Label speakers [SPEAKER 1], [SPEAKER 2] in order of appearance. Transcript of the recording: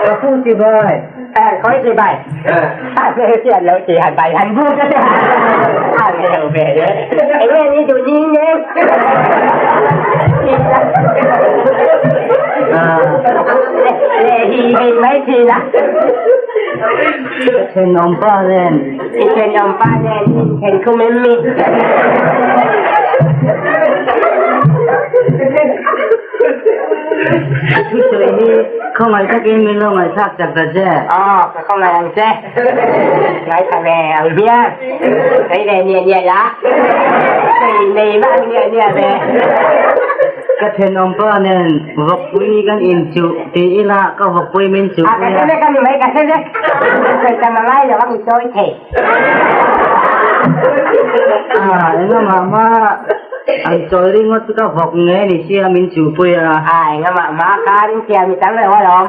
[SPEAKER 1] Ka pu ti bai.
[SPEAKER 2] Khawi ti bai. A hmel lo ti han bai han bu ka ti. A hmel ve le. Enge ni duh ni ne. Le hi hei mai thin a.
[SPEAKER 1] Thenawm pa nen.
[SPEAKER 2] I thenawm pa nen in then khum em mi?
[SPEAKER 1] I thusawi hi khawngaih takin min lo ngaihthlak chak ta che.
[SPEAKER 2] Aw, ka khawngaih ang che. Ngaithla ve ang hian. Sawi ve niah niah la. Sawi nei vak niah niah ve.
[SPEAKER 1] Ka thenawm pa nen vawkpui kan inchuh ti ila ka vawkpui min chuh
[SPEAKER 2] A, ka hre vek a ni mai, ka hre vek. Sawi tam a ngai lo ang i sawi thei.
[SPEAKER 1] A, engamah mah an sawi ringawt chu ka vawk nge ni sia min chuhpui a.
[SPEAKER 2] A, engamah mah kha ring thiam i tam lo alawm.